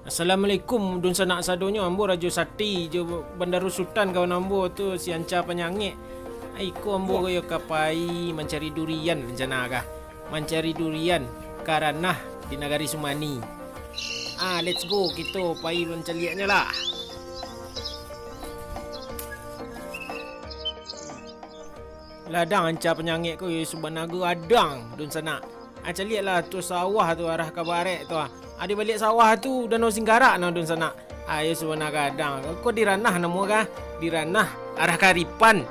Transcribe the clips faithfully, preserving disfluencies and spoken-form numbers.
Assalamualaikum, dunsanak sadonyo. Ambo Rajo Sati jo Bandaro Sutan, kawan ambo tu si Anca Panyangek. Iko ambo Wah. Yo ka pai mancari durian rencana ka. Mancari durian ka ranah di Nagari Sumani. Ah, let's go, kito pai mancaliaknyo lah. Ladang Anca Panyangek ko, yo, sabana gadang, dunsanak. Ah, caliaklah tu sawah tu arah ka barek tu, ah. Ah, di baliak sawah tu Danau Singkarak no, dunsanak. Ah, yo, sabana gadang. Ko di ranah namo ka? Di ranah arah ka Aripan.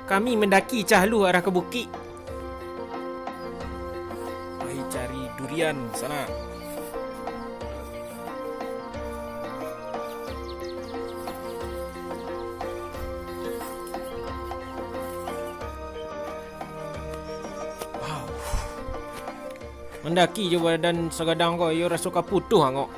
Kami mandaki cah lu arah ka bukik. Pai cari durian, sanak. Wow. Mandaki jo badan sagadang ko, iyo raso ka putuh angok.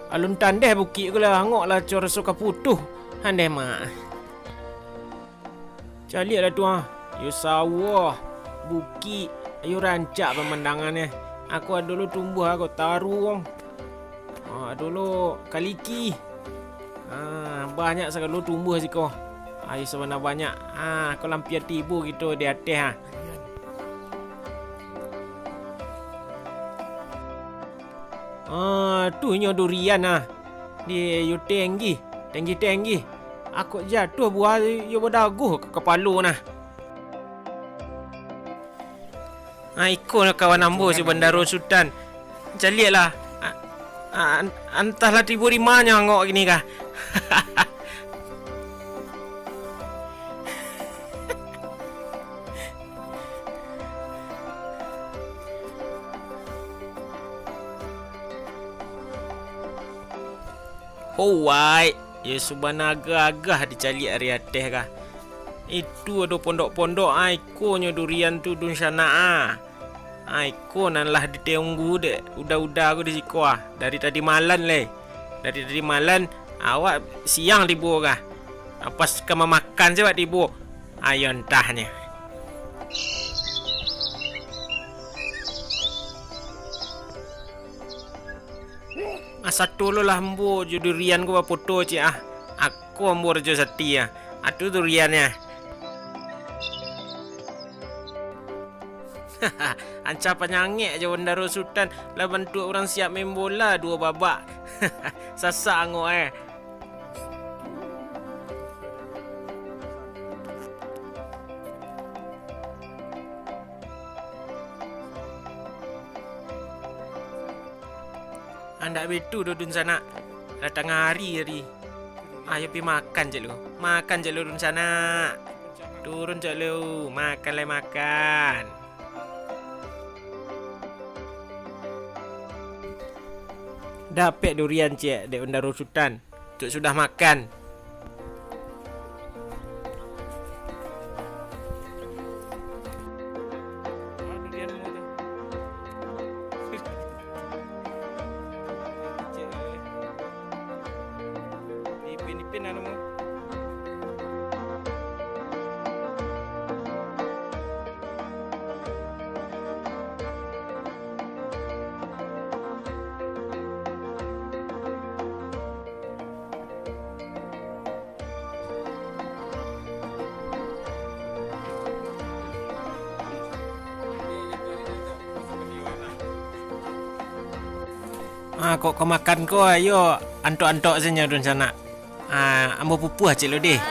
Alun tandeh bukik ko lah, angok lah co raso ka putuh. Andeh mak. Caliaklah tu, ah. Yo sawah, bukik, yo rancak pamandangannyo. Ako ado lo tumbuah ako taruang. Ah, ado lo kaliki. Ah, banyak sagalo tumbuah siko. Ayo sabana banyak. Ah, ko lampia tibo kito di ateh, ah. Ah, tu inyo durian, ah. Di yo tenggi, tenggi-tenggi. Ako jatuah buah yo badaguah ka kapalo nah. Ah, iko lah kawan ambo si Bandaro Sutan. Caliaklah. Ah, ah, an-, antahlah tibo di ma nyo angok kini kah. Howai, yo sabana agah-agah dicaliak ari ateh kah. Itu ado pondok-pondok, ah, ikonyo durian tu dunsanak, ah. Ah, iko nan lah ditunggu dek uda-uda ko di siko, ah. Dari tadi malam lai. Dari tadi malam, awak siang tibo kah. Ah, pas ka mamakan se awak tibo. Ayo antahnyo. Ah, sato lo lah ambo jo durian ko bapoto ciek, ah. Ako ambo Rajo Sati, ah. Atu duriannyo. Anca panyangek jo Bandaro Sutan, lah bantuak urang siap main bola duo babak. Sasak angok, eh. Andak baitu doh dunsanak. Lah tangah ari tadi. Ayo pi makan ciek lu. Makan ciek lu dunsanak. Turun ciek lu. Makan lai makan. Dapek durian ciek dek Bandaro Sutan. Tuk sudah makan. Ipin-ipin anu mu. Ah, kok ka makan ko, ayo antok-antok sajo dunsanak. Ah, ambo pupuah ciek lu deh.